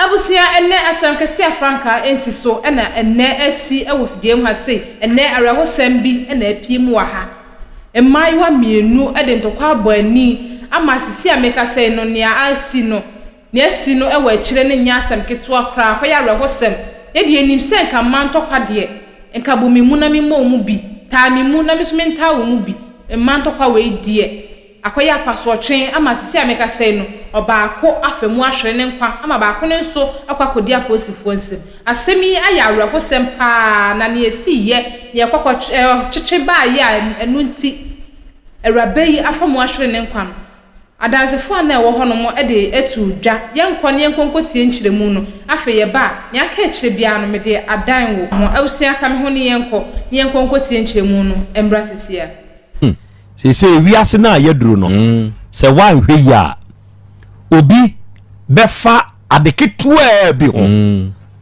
Abusua, ɛnnɛ asɛm kɛse a frankaa nsi so na ɛnnɛ asi wɔ fidua mu ha sei. Ɛnnɛ awerɛhosɛm bi na apue mu wɔ ha. Mmaayewa mmienu de ntɔkwa abɔ ani ama sisi a merekasa yi no nea asi no, nea asi no wɔ akyire no nyɛ asɛm ketewa koraa, akɔyɛ awerɛhosɛm. Yɛn deɛ yɛnim sɛ nka mmaa ntɔkwa deɛ, nka bɔ me mu na memmɔ wo mu bi, taa me mu na me nso mentaa wo mu bi. Mmaa ntɔkwa wei deɛ. Akɔyɛ apasoɔtwe ama sisi a mekasa yi no, ɔbaako afa mu ahwere ne nkwa ama baako no nso akɔ akɔdi apolisifoɔ nsam. Asɛm yi ayɛ awerɛhosɛm pa ara na nea ɛsiiɛ, nea ɛkɔkɔ twetwe baeɛ a ɛno nti awuraba yi afa mu ahwere ne nkwa no, adansefoɔ a na ɛwɔ hɔnom de too dwa. Yɛnkɔ na yɛnkɔ nkɔtie nkyerɛmu no. Afei yɛba a, nea aka akyire biara no mede adan wo. Abusua ka me ho ne yɛnkɔ na yɛnkɔ nkɔtie nkyerɛmu no mmra sisi a. Seesei wiase no a yɛaduru no, sɛ woanhwɛ yie a, obi bɛfa ade ketewaa bi ho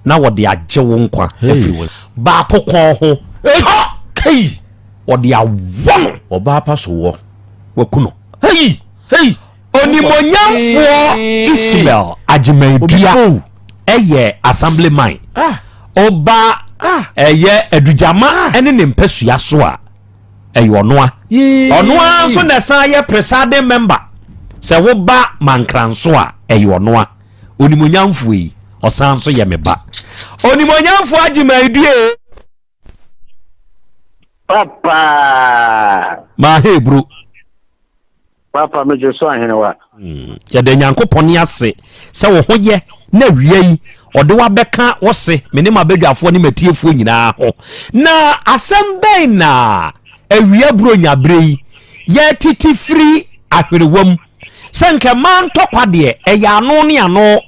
na wɔde agye wo nkwa afiri wo baako kɔn ho tɔ Kai! Wɔde awɔ no. Ɔbaa pa so wɔ. Waku no. Hei! Hei! Onimonyamfoɔ Ishmael Agyeman-Dua yɛ Assemblyman. Ɔba ɛyɛ Adugyama ne ne mpasua so a, ɛyɛ ɔnoa. Ɔnoa nso na ɛsan yɛ presiding member. Sɛ woba Mankranso a, ɛyɛ ɔnoa. Onimonyamfoɔ yi, ɔsan nso yɛ me ba. Onimonyamfoɔ Agyeman-Dua. Papa. Maa Hebru. Papa megye so ahenewa. Yɛda Nyankopɔn ase sɛ wo ho yɛ na awia yi ɔde wo abɛka wo se me ne m'abadwafoɔ ne m'atiefoɔ nyinaa ho. Na asɛm bɛn na awia Buronya berɛ yi yɛtete firi ahwerewa mu sɛ nka mmaa ntɔkwa deɛ ɛyɛ ano ne ano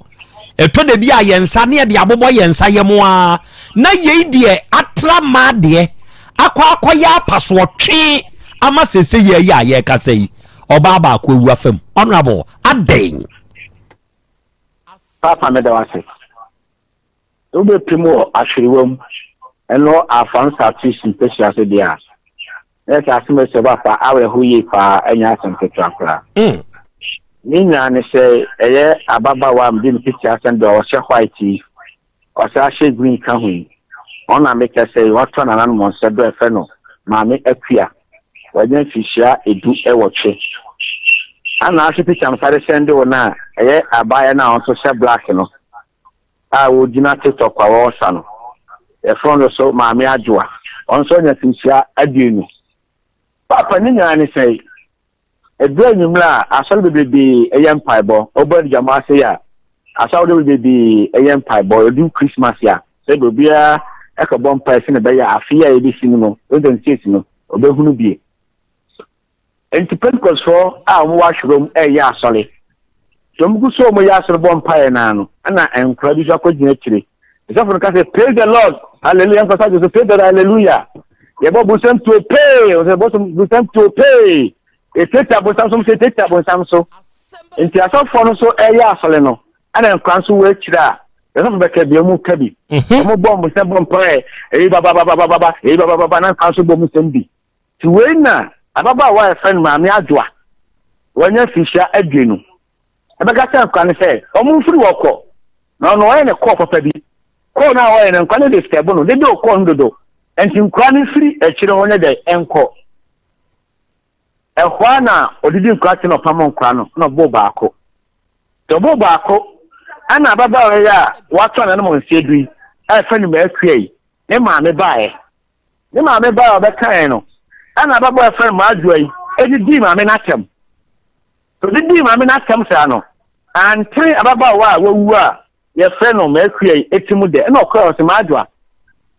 ɛtɔ da bi a yɛn nsa ne yɛde abobɔ yɛn nsa yam ara na yei deɛ atra mmaa deɛ akɔ akɔyɛ apasoɔtwe ama sese yɛ yi a yɛrekasa yi ɔbaa baako awu afa mu. Honourable, adɛn? Paapa meda wo ase. Wobɛpem wɔ ahwerewa mu ɛno afa nsase si mpasua so deɛ a, na ɛsɛ asɛm a ɛsɛ paapa awerɛho yie paa ɛnyɛ asɛm ketewa koraa. Ne nyinaa ne sɛ ɛyɛ ababaawa a mede ne picture asɛm deɛ ɔhyɛ white yi Ɔsan hyɛ green ka ho yi. Ɔno na mekɛ sɛ watɔ nananom nsa du a yɛfrɛ no Maame Akua. Wanya mfirihyia 18. Ana ahwɛ picture mesan de sɛnde wo no a ɛyɛ abaayewa no a ɔno nso hyɛ black no a ɔgyina tiktok a ɔresa no. Yɛfrɛ no nso Maame Adwoa. Ɔno nso anya mfirihyia 20. Paapa ne nyinaa ne sɛn? Ɛduru anwummerɛ a, asɔre bebrebe yɛ mpaebɔ. Wobɔ Adugyama ase a, asɔre ahodoɔ bebrebe yɛ mpaebɔ. Ɛdu Christmas a, sɛdeɛ obiara kɔbɔ mpaeɛ sɛdeɛ ɛbɛyɛ a afe yi a yɛbɛsi mu no, 2026 no, ɔbɛhunu bie. Enti Pentecostfoɔ a wɔwɔ Ahwerom reyɛ asɔre. Nti wɔgu so a wɔyɛ asɔre bɔ mpaeɛ no ara no, ɛna nkwadaa bi nso akɔgyina akyire. Ɔsɔfo no ka sɛ, Praise the Lord, hallelujah. Nkwadaa nso praise the Lord, hallelujah. Yɛbɔ bonsam tuo pee, ɔsɛ bɔsɔm bonsam tuo pee. Yɛtiatia bonsam so, sɛ yɛtiatia bonsam so. Nti asɔfoɔ no nso ɛyɛ asɔre no, ɛna nkwadaa nso wɔ akyire a, yɛsɔfo bɛka bi, wɔn ka bi. Wɔn bɔ bonsam bɔ mpaeɛ, eyi bababababa, eyi babababa, na nkwadaa nso bɔ mu nsɛm bi. Nti wei na ababaawa a yɛfrɛ no Maame Adwoa, wanya mfirihyia 20, ɛbɛka kyerɛ nkwadaa no sɛ wɔn mfiri hɔ kɔ. Na ɔno ɔyɛ ne kɔɔ papa bi. Kɔɔ no a ɔyɛ no, nkwadaa no disturb no, dede ɔkɔɔ no dodo. Nti nkwadaa no mfiri akyire hɔ nyɛ dɛ nkɔ. Ɛhɔ ara na ɔdidi nkwadaa te na ɔpamo nkwadaa no, na ɔbɔɔ baako. Nti ɔbɔɔ baako, ɛna ababaawa yi a watɔ n'anom mfeɛ du yi, a yɛfrɛ no Maakua yi, ne maame baeɛ. Ne maame bae a ɔbɛkae no, ɛnna ababaawa a wɔfrɛ no Maadwoa yi didii maame no atɛm. So odidii maame no atɛm saa no, antere ababaawa a wawu a wɔfrɛ no Maakua yi tirim dɛ. Ɛnna ɔkɔe, ɔse, Maadwoa,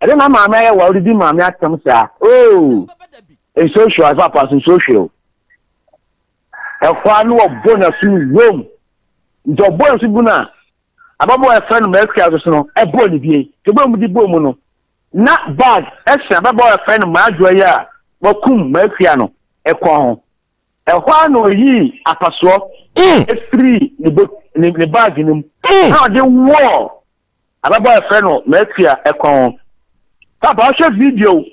ɛdɛn na maame ayɛ wo a wodidi maame atɛm saa? Oo, nsuo hwe o, papa, nsuo hwe o. Ɛhɔ ara na wɔbɔ n'aso wom. Nti ɔbɔ n'aso gu no a, ababaawa a wɔfrɛ no Maakua nso so no, ɛbɔɔ ne bie. Nti ɔbɔɔ mu de bɔɔ mu no, Ná bag hyɛ ababaawa a wɔfrɛ no Maadwoa yi a wakum Maakua no kɔn ho. Ɛhɔ ara na oyii apasoɔ firii ne bo ne ne bag no mu na ɔde wɔɔ ababaawa a wɔfrɛ no Maakua kɔn ho. Papa, wohwɛ video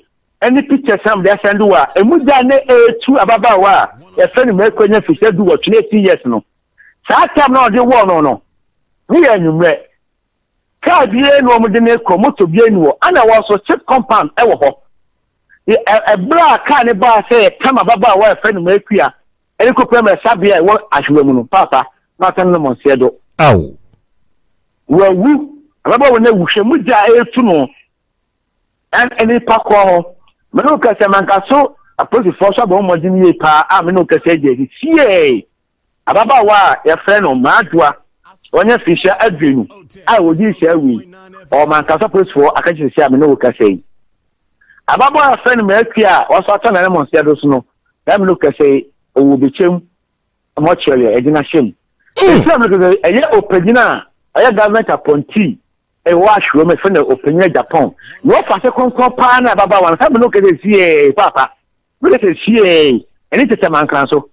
ne pictures a mede asɛnde wo a, emu gya na ɛretu ababaawa a wɔfrɛ no Maakua nya mfirihyia 18, 18 years no. Saa tam no a ɔde wɔɔ no no, ne yɛ anwummerɛ. Kaa biara nni hɔ a wɔde no rekɔ, moto biara nni hɔ. Ɛna wɔ nso chip compound wɔ hɔ. Ɛberɛ a kaa no baa sɛ yɛtam ababaawa a yɛfrɛ no Maakua de kɔpira mmaresabea a ɛwɔ Ahwewa mu no, paapa, na wasan no mmɔnseɛ do. Ao. Wawu. Ababaawa no awu. Hwɛ mogya a ɛretu no. Ɛne nipa korɔ ho. Me ne wo kasa, manka so apolisifoɔ nso abɔ wɔn mmɔden yie paa a me ne wo kasa yi deɛ, sisiei Ababaawa a wɔfrɛ no Maadwoa, wanya mfirihyia 20 a odii saa awu yi, ɔwɔ Mankasa apolisifoɔ akakye seesei a me ne wo rekasa yi. Ababaawa a wɔfrɛ no Maakua a waso atɔ n'anammɔnsia do so no, saa me ne wo rekasa yi, ɔwɔ Obekyem mortuary a yɛde no ahyɛ mu. Seesei a me ne wo rekasa yi, ɛyɛ ɔpanyin a ɔyɛ government appointee wɔ Ahwewa mu, yɛfrɛ no Ɔpanyin Agyapong. Nea ɔfa ase kronkron paa ne ababaawa no, saa me ne wo rekasa yi, siee, paapa. Wode sɛ siee, yɛne tete mankran so,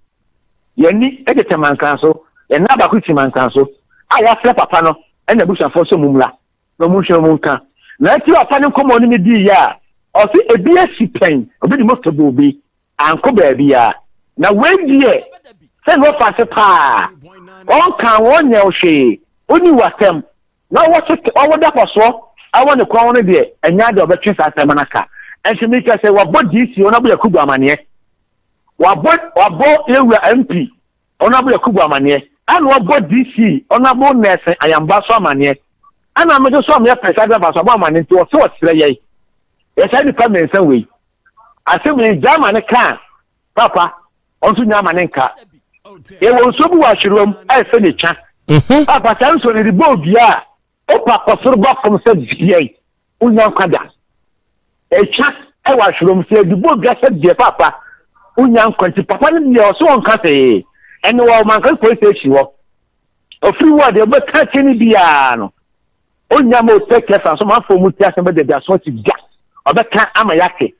yɛni tete mankran so, yɛn nan baako si mankran so, a yɛafrɛ papa no ne n'abusuafoɔ sɛ wɔmmra na wɔnhwɛ wɔn nka. Na akyiri papa no nkɔmmɔ ne me diiɛ a, ɔse ebi asi pɛn, obi de moto bɔɔ obi, ankɔ baabiara. Na wei deɛ, sɛ na ɔfa ase paa, ɔnkaa wo, ɔnyɛɛ wo hwee, ɔnni wo asɛm, Na ɔwɔ so ɔwɔ da kɔsoɔ wɔ ne kɔn ho no deɛ, ɛnyɛ adeɛ a ɔbɛtwe saa asɛm no aka. Nso meka sɛ wabɔ DC Honourable Yakubu amaneɛ. Wabɔ wabɔ yɛwura MP Honourable Yakubu amaneɛ. Ɛna wabɔ DC Honourable Nelson Ayamba nso amaneɛ. Ɛna me nso so a meyɛ Presiding Driver nso abɔ amaneɛ nti ɔse ɔsrɛ yɛn. Yɛ saa nnipa mmiɛnsa wei. Asɛm yi gyaa ma no ka a, papa, Ɔno nso nya ama ne nka. Yɛwɔ nsuo bi wɔ ahwerewa mu a yɛfrɛ no etwa. Mhm. Papa saa nsuo no de bɔ odua a, wopa kɔ soro ba fam sɛ deɛn, wonya nkwa da. Etwa wɔ ahwerewa mu sɛ yɛde bɔ odua sɛ deɛ papa, wonya nkwa nti papa no deɛ ɔso ɔnka hwee. Ɛne wɔ Mankali police station hɔ. Ofiri hɔ a deɛ ɔbɛka akyerɛ no biara no, ɔnya ma ɔtɛ kɛfa nso manfoɔ mu ti asɛm bɛda bi aso akyi gya. Ɔbɛka ama yɛate.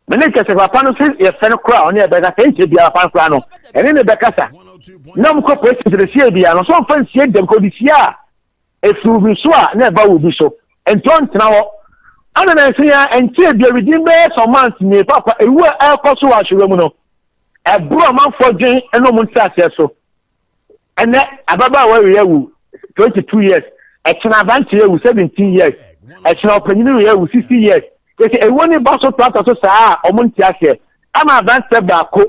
Me ne kyerɛ sɛ papa no sɛ yɛfrɛ no koraa a ɔne yɛ bɛkasa ɛnkyɛ biara papa no koraa no ɛne ne bɛkasa na ɔmo kɔ police station sie biara no so ɔmfa nsie dɛm kɔ ɔde sie a efiri obi so a na ɛba obi so nti ɔntena hɔ ana na nse ya ɛnkyɛ bia within bɛyɛ some months nie papa ewu a ɛrekɔ so wɔ ahwɛwɛ mu no ɛboro ɔmanfoɔ dwen ɛne ɔmo nteaseɛ so. Ɛnɛ ababaawa wei awu 22 years, ɛkyena aberanteɛ awu 17 years, ɛkyena ɔpanyin wei awu 60 years. Yɛsɛ ewuo ne ba so toatoa so saa a wɔn nte aseɛ. Ama aberanteɛ baako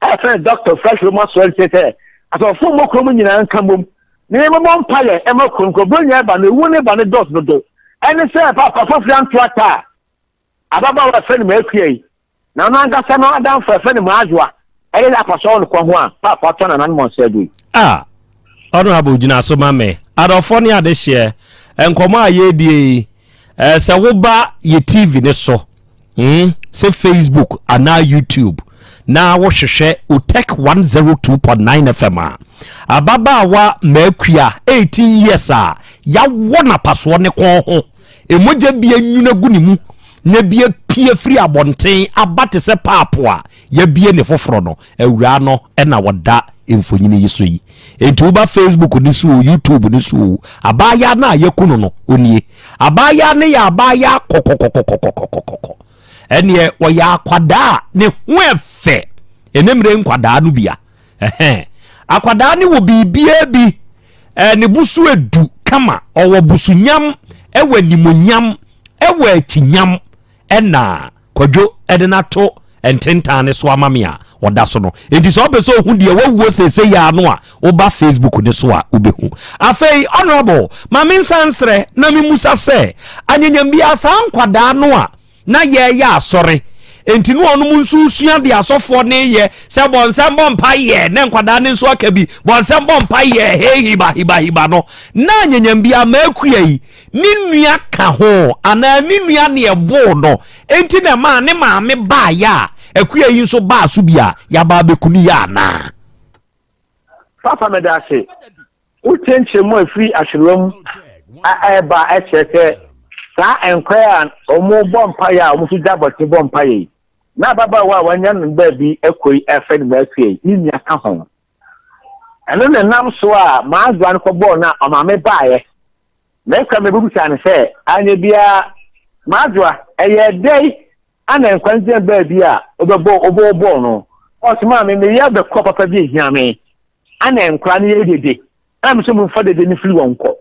a yɛfrɛ no Doctor Fresh Roma Soɛl sɛ sɛ asɔfoɔ mmɔ kurom nyinaa nka mmom na yɛmmɔbɔ mpaeɛ ɛma kurom kɔ buronya ɛba no ewuo ne ba no dɔɔso dodo. Ɛne sɛ paapa foforo anto ata a ababaawa a yɛfrɛ no Maakua yi Na ɔno ankasa no adamfo a yɛfrɛ no Maazoa de no akɔsɔw no kɔ ho a Paapa tɔ nananom ɔsɛe do yi. Ah, Honourable gyina so ma me. Adɔfoɔ ne adehyeɛ, nkɔmmɔ a yɛredie yi, eh, sɛ woba yɛ TV ne so, mm, sɛ Facebook anaa YouTube, na wohwehwɛ Otec 102.9 FM a, ababaawa Maakua, 18 years a yɛawɔ no apasoɔ ne kɔn ho, Mogya bi anwunu agu ne mu na bi apue firi abɔnten aba te sɛ paapo a yɛabue ne foforɔ no, awuraa no na ɔda mfonini yi so yi. Enti woba Facebook no so o, YouTube no so o, abaayaa no a yɛaku no no, ɔnie. Abaayaa no yɛ abaayaa kɔkɔkɔkɔkɔkɔkɔkɔ. Ɛneɛ ɔyɛ akwadaa a ne ho ɛfɛ. Ɛnɛ mmerɛ nkwadaa no bia. Ɛhɛn. Akwadaa no wɔ biribiara bi. Ɛɛ ne bo so edu kama. Ɔwɔ busunyam, ɛwɔ animuonyam, ɛwɔ akyinyam. Ɛna Kwadwo ɛde no ato ntentan no so ama me a ɔda so no. Enti sɛ ɔpɛ sɛ ohu deɛ wawuo seesei yi ara no a, woba Facebook no so a wobɛhu. Afei Honourable, ma mensan nsrɛ na memmusa sɛ, anyanyam biara saa nkwadaa no a na yɛreyɛ asɔre nti ne ɔnom nso resua deɛ asɔfoɔ no reyɛ sɛ bɔnsɛm bɔ mpa yɛ na nkwadaa no nso aka bi bɔnsɛm bɔ mpa yɛ hei hiba hiba hiba no na anyanyam bi ama akua yi ne nua ka ho anaa ne nua ne ɛboo no nti na ɛmaa ne maame baayɛ a akua yi nso baa so bi a yɛaba abɛku no yɛ anaa. Papa meda ase. Wotie nkyerɛmu a ɛfiri ahwerewa mu a ɛreba a ɛkyerɛ sɛ saa nkwae a wɔbɔ mpaeɛ a wɔn nso gya abɔnten bɔ mpaeɛ yi, na ababaawa a wanya no baabi kɔ yi a yɛfrɛ no Maakua yi, ne nua ka ho. Ɛno na ɛnam so a Maazoa no kɔbɔɔ no a ɔmaame baeɛ. Maakua mɛbɛbisaa no sɛ, anyɛ biara Maazoa, ɛyɛɛ dɛn ana nkwa no gyina baabi a wobɛbɔ wobɔɔ no? Ɔse, maame, meyɛ bɛkɔ papa bi ahia me. Ana nkora no yɛ dede? Ana me sɛ momfa dede no firi wɔn nkɔ.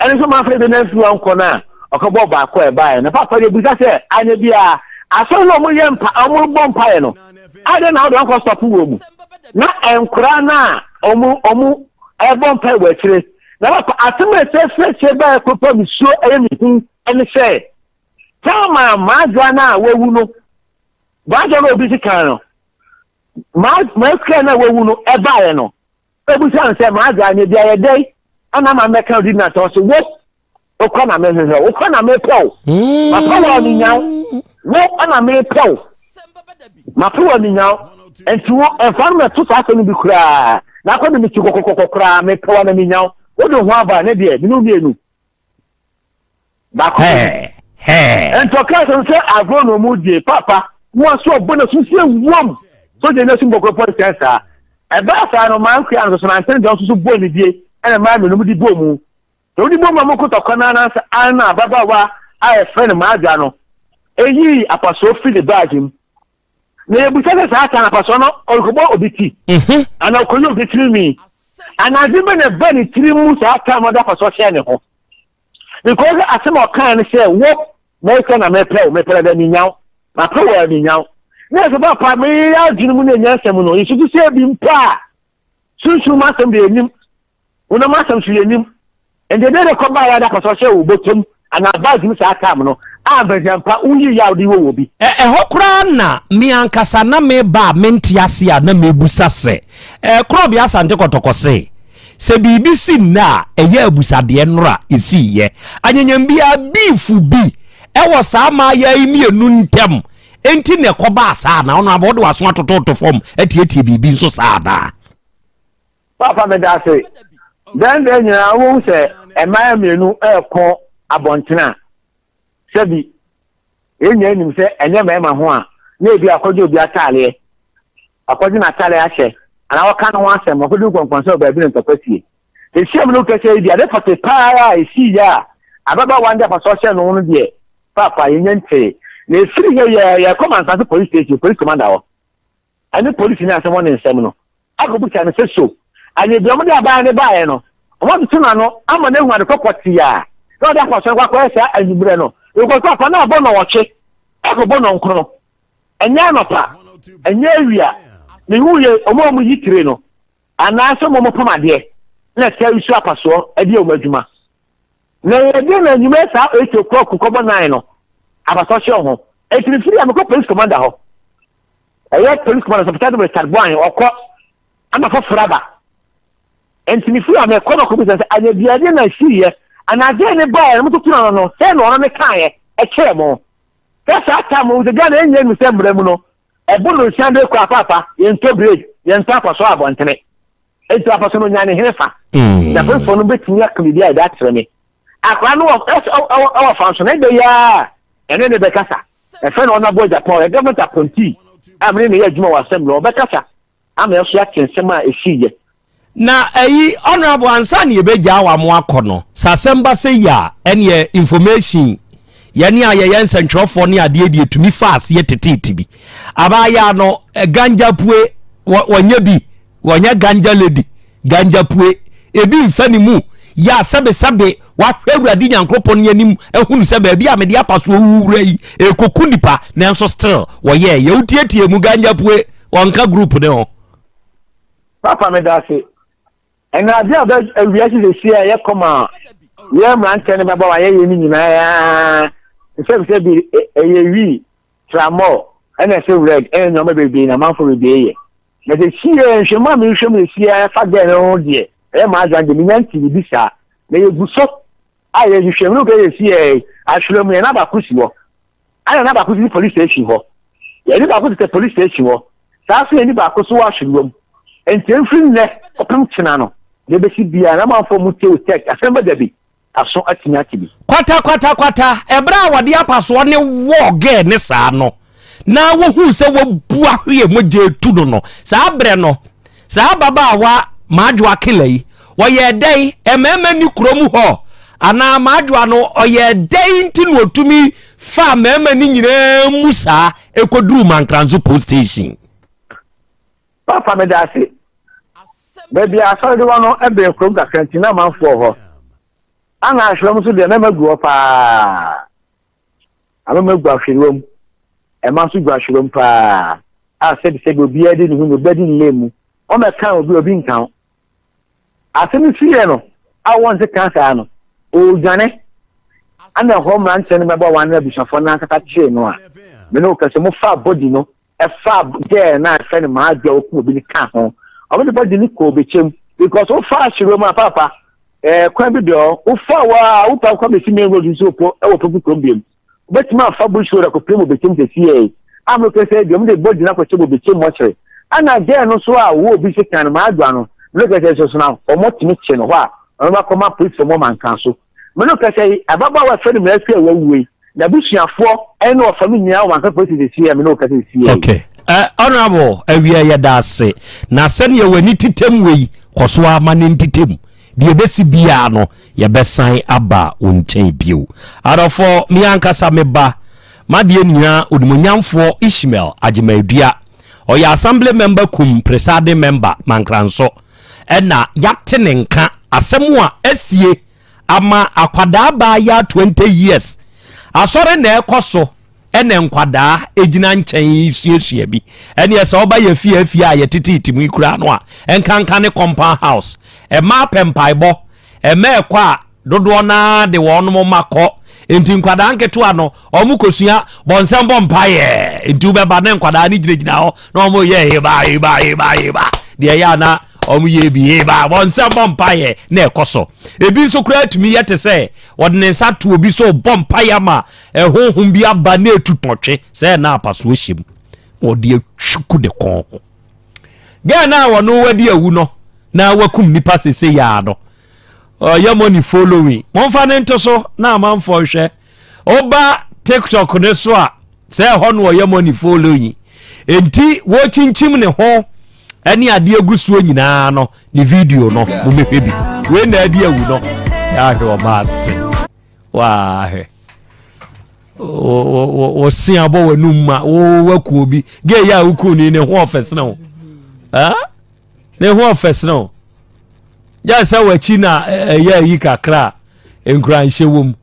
Ɛno nso mamfa ebi na mfiri hɔ nkɔ no a ɔkɔbɔɔ baako a ɛbaeɛ no. Papa deɛ bisa sɛ anyɛ biara asɔre no a wɔyɛ mpa wɔbɔ mpaeɛ no adɛn na wode wɔn kɔ stop wɔ mu na nkoraa no a wɔn wɔn ɛbɔ mpaeɛ wɔ akyire na papa asɛm a ɛsɛ firi akyire baeɛ koro pa mesuo ɛyɛ me hu ɛne sɛ taama maadwoa no a wawu no maadwoa no a obi si kan no maa no a wawu no ɛbaeɛ no Obisa no sɛ, M'agya, annyɛ bi ayɛ dɛn na ama mɛka wo din na sɛ ɔse, Wo, wo kɔ na mehwehwɛ wo, wo kɔ na mepɛ wo, mapɛ wo a minya wo, wo na mepɛ wo, mapɛ wo a minya wo, nti wo, mfa no mɛto saa asɛm no bi koraa, na akɔ de me ti kɔkɔkɔkɔ koraa, mepɛ wo a na minya wo, wode wo ho aba a, ne deɛ, me ne wo mmienu. Baako Hɛɛ! Hɛɛ! Nti ɔkaa sɛ sɛ agorɔ na ɔmo die papa mo aso ɔbɔ na so sie wɔm sogya ni asom bɔkɔ pɔ nsɛn saa ɛbaa saa no maa nkoa no soso na nsɛn deɛ ɔnso so bɔɔ ne die ɛna maa mmienu mo de bɔɔ mu na ɔde bɔɔ mu a mo kotɔ kɔ naa nansa ana ababaawa a yɛfrɛ no maadwa no eyii apasoɔ firi ne baage mu na yɛbusa sɛ saa saa apasoɔ no ɔrekɔbɔ obi ti anaa ɔkɔyi obi tiri nwi anaa adwene bɛ na ɛba ne tiri mu saa time ɔde apasoɔ hyɛ ne ho. Because asɛm a ɔkae ne sɛ, Wo, mɛsɛ na mepɛ wo, mepɛ dada minnya wo, mapɛ wo a minnya wo. Na ɛsɛ papa meyɛ adwene mu ne nyansa mu no, yɛsusu sɛ ebi mpo a, sunsum mu asɛm deɛ yɛnim, honam asɛm nso yɛnim. Nti ɛdeɛ na ɛkɔbaeɛ a na apɛ sɛ ɔhyɛ wo bɔtɔm anaa bag mu saa time no, a mfɛnhyɛmpa woyi yɛ a wode wɔ wɔ bi. Ɛhɔ koraa na me ankasa na meba a mente ase a na mebusa sɛ, Korɔbea Asante Kɔtɔkɔ se, Sɛ biribi si nnɛ a, ɛyɛ abusadeɛ nnora ɛsiiɛ. Anyanyam biara, beef bi wɔ saa mmaayaa yi mmienu ntam nti na ɛkɔbaa saa anaa? Ɔno aba wode w'aso atototo fam atietie biribi nso saa anaa? Papa meda ase. Dɛn dɛn nyinaa wobɛhu sɛ mmaa mmienu reko abɔntene a, sɛbi yɛn nyinaa nim sɛ ɛnyɛ mmarima ho a, na ebi akɔgye obi ataadeɛ, akɔgye n'ataadeɛ ahyɛ, anaa wɔka ne ho asɛm, akɔdi nkɔnkɔnsɛ wɔ baabi na ntɔkwa sie. Ɛsiam no kɛsɛ yi deɛ, ade pɔte paa a ɛsii yɛ a ababaawa no de apasoɔ hyɛɛ no ho no deɛ, paapa yɛnyɛ ntee. Na ɛfiri hɛ yɛ yɛkɔ Mansanse police station, police commander hɔ, ɛne polisini a asɛm wɔ ne nsam no akɔbisa no sɛ so anwea wɔde abaeɛ no baeɛ no, wɔatoto n'ano ama no ahu ade kɔ pɔtee a na ɔde akɔ asɔre kɔ akɔyɛ saa anwummerɛ no. Because papa no abɔ nnɔnwɔtwe akɔbɔ nnɔnkron, ɛnyɛ anɔpa, ɛnyɛ awia. Mehu yɛ wɔn a wɔyi tire no anaasɛ wɔn a wɔpam adeɛ na ɛtaa yi so apasoɔ de yɛ wɔn adwuma. Na ɛyɛ den na anwummerɛ saa 8 o'clock kɔbɔ 9 no apasoɔ hyɛ ho. Enti mefiri a mekɔ police commander hɔ. Ɔyɛ police commander sɛ Pɛtɛ Richard Boahen ɔkɔ ama foforɔ aba. Nti me firi a mekɔ na ɔkɔbisa sɛ anyabiadeɛ na ɛsiiɛ anaa deɛ ne baeɛ no mototo no no sɛ na ɔno ne kaeɛ ɛkyerɛ mo. Sɛ saa time no sɛ Ghana ɛnyɛ nu sɛ mmara mu no ɛbo no nsia de kɔ apaapa yɛntɔ blade yɛntɔ apɔsɔ abɔntene. Nti apɔsɔ no nya ne hene fa. Na polisifoɔ no bɛtumi aka biribi a ɛde akyerɛ me. Akwadaa no wɔ ɛwɔ fa nso na ɛbɛyɛ a ɛne ne bɛkasa. Ɛfɛ na ɔnabɔ Japan ɔyɛ government appointee a mene ne yɛ adwuma wɔ assembly ɔbɛkasa ama ɛso ate nsɛm a ɛsii yɛ. Na ɛyi honourable ansa na yɛbɛgyaa wa mo akɔ no sɛ asɛm ba sɛ yi a ɛneɛ information yɛne a yɛyɛ nsɛntwerɛfoɔ ne adeɛ deɛ tumi fa aseɛ teteete bi abaayaa no ganja pue wɔnyɛ bi Wɔnyɛ ganja lady, ganja pue. Ebi mfa ne mu. Yɛ a sɛbesɛbe wahwɛ Awurade Nyankoropɔn anim ahunu sɛ baabi a mede apasoɔ wuwura yi ɛrekɔku nipa, nanso still wɔyɛɛ yɛ. Wotietie mu ganja pue, wɔnka group ne ho. Papa medase. Ɛna adeɛ a bɛ wiase sɛsi a ɛyɛ kɔm a yɛ mmeranteɛ ne mmabaawa yɛyɛ no nyinaa nsɛbisɛ bi ɛyɛ wii, tramɔl, ɛna ɛsɛ red ɛna nneɛma bebree na amanfoɔ bebree yɛ. Na seesei nhwɛmu a merehwɛ mu seesei ara fa gɛɛ no ho deɛ, ɛyɛ m'adwene deɛ, mennya ntee biribi saa. Na yɛgu so a yɛhwehwɛ mu no kɛ seesei ahwerɛ mu yɛn na baako si hɔ. Ɛna na baako si police station hɔ. Yɛne baako tetɛ police station hɔ. Saa nso yɛne baako so wɔ ahwerewa mu. Nti ɛmfiri nnɛ kɔpem kyena no, deɛ ɛbɛsi biara na amanfoɔ mu te wo text asɛm bɛda bi. aso atumi ate bi. Kwata kwata kwata, ɛberɛ a wɔde apasoɔ ne wɔɔ gɛɛ ne saa no, na wɔhuu sɛ wabu ahweɛ mogya etu no no, saa berɛ no, saa ababaawa Maadwoa Kela yi, ɔyɛɛ dɛn? Mmarima nni kurom hɔ anaa? Maadwoa no, ɔyɛɛ dɛn nti na ɔtumi faa mmarima no nyinaa mu saa ɛkɔduruu Mankranso Post Station? Papa meda ase. Baabi a asɔre de wɔ no bɛn kurom kakra nti na amanfoɔ wɔ hɔ. Ana ahwerɛ mu nso deɛ mɛma gu hɔ paa. Amema gu ahwerewa mu. Ɛma nso gu ahwerewa mu paa. A sɛbisɛbi obiara di ne ho ni, obiara di ne lane mu. Wɔmmɛka obi, obi nka wo. Asɛm no siiɛ no, a wɔnte ka saa no, ɔredwane. Ana ɛhɔ mmeranteɛ no bɛbɔ wɔn abusuafoɔ no ankasa kyee no a, me ne wo kasa, wɔfaa body no, ɛfaa girl no a yɛfrɛ no Maadwo a wɔkum obi no ka ho. Wɔde body no kɔɔ Bɛkyɛm. Because wofaa ahwerewa mu a, paapa, eh, kwan bi da hɔ, wofa hɔ a, wopɛ kɔ bɛsi main road nso po wɔ Poku kurom biom. Wobɛtumi afa bush road akɔpem wɔ Bɛkyɛm sɛsiɛ yi. A mekɛ sɛ deɛ wɔde body no akɔhyɛ wɔ Bɛkyɛm mɔkyere. Ɛna girl no nso a wɔwɔ obi sekan no, Maadwo no, mekɛ sɛ nso so na wɔtumi kye no hɔ a, wɔbɛkɔma polisifoɔ ma wɔmanka so. Me no kasa yi, ababaawa a wɔfrɛ no Miracle a wawuo yi, n'abusuafoɔ ne ɔfa no nyinaa wɔ Mansa Police sesei a me ne wo kasa sesei yi. Okay. Uh, honorable awia yɛda ase na sɛdeɛ w'ani tetem wei kɔ so ara ma ne ntetem deɛ ɛbɛsi biara no yɛbɛsan aba wo nkyɛn bio adɔfoɔ me ankasa me ba madeɛ nyinaa onimonyamfoɔ Ishmael Agyemadua ɔyɛ assembly member kum presiding member Mankranso ɛna yɛate ne nka asɛm a asie ama akwadaa baayaa 20 years asɔre na ɛkɔ so ɛna nkwadaa egyina nkyɛn suasua bi ɛne ɛsɛ ɔba yɛ fie afie a yɛtetete mu yi koraa no a ɛnkanka ne compound house ɛma apɛ mpaebɔ ɛma ɛkɔ a dodoɔ no ara de wɔn mma kɔ nti nkwadaa nketewa no wɔn kɔsua bɔnsɛm bɔ mpaeɛ nti wobɛba ne nkwadaa no gyinagyina hɔ na wɔn yɛ heba heba heba heba deɛ ɛyɛ ana wɔn yɛ bi heba bɔnsɛm bɔ mpaeɛ na ɛkɔ so ebi nso koraa tumi yɛ te sɛ wɔde ne nsa to obi so bɔ mpaeɛ ama ɛhohom bi aba na etu tɔtwe sɛ ɛna apasoɔ hyɛ mu wɔde atwiku ne kɔn ho gɛɛ na wɔn wadi awu no na wakum nipa sese yaa no ɔyɛ money following momfa ne nto so na amanfoɔ nhwɛ woba tiktok ne so a sɛ ɛhɔ no ɔyɛ money following enti wɔkyinkyim ne ho ɛne adeɛ gu soɔ nyinaa no ne video no momɛhwɛ bi wei na adi awu no yɛahwɛ ɔma ase waahwɛ wɔse abɔ w'anum ma wowakuo bi gɛ yɛ a wokuo ni ne ho ɔfɛ sene wo Ne ho ɔfɛ sene wo. Gye sɛ w'akyi na ɛyɛ ayi kakra a nkuranhyɛ wɔ mu.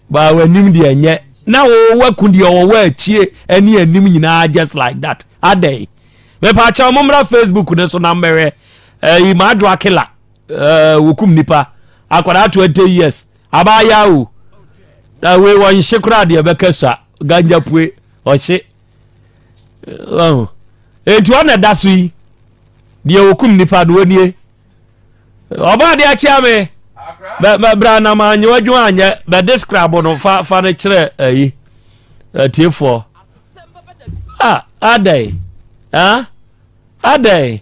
Ba w'anim deɛ nyɛ. Na wo waku deɛ ɔwɔ akyire ne anim nyinaa just like that. Adɛn? Mepa kyɛw mo mmra Facebook ne so na mmɛhwɛ. Ɛyi Madwo Akila. Ɛɛ wokum nipa. Akwadaa 20 years. Abaayaa o. Na wei wɔnhye koraa deɛ bɛka sua. Ganja pue. Ɔhye. Ɔho. Enti ɔna ɛda so yi. Deɛ ɔkum nipa no ɔnie. Ɔba adeɛ akyea me. Bɛ bra na ma anyɛ wadwuma anyɛ. Bɛ describe no fa fa no kyerɛ ayi. Atiefoɔ. Ah, adɛn? Ah, adɛn?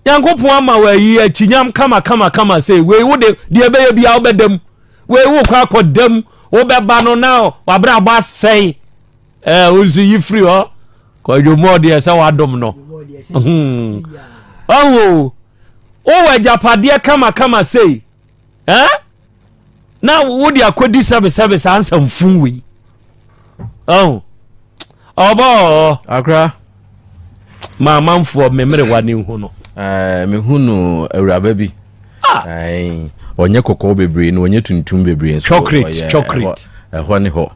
Nyankopɔn ama wɔ ayi akyinyam kama kama kama sɛ wei wo de deɛ ɛbɛyɛ bia wobɛda mu. Wei wokɔ akɔda mu. Wobɛba no na wabrabɔ asɛe. Ɛɛ wo nso yi firi hɔ kwadwo mu ɔdeɛ sɛ wadom no hmm. ɔho wowɔ agyapadeɛ kamakama sei eh? na wode akɔdi sɛbesɛbe saa nsɛmfo wei ɔho ɔbɔ akra ma amanfoɔ memerewa ne hu no eh, mehu no awuraba bi Ah! Ae, ɔnyɛ kɔkɔɔ bebree na ɔnyɛ tuntum bebree nso. Chocolate, chocolate. Ɛhɔ ne hɔ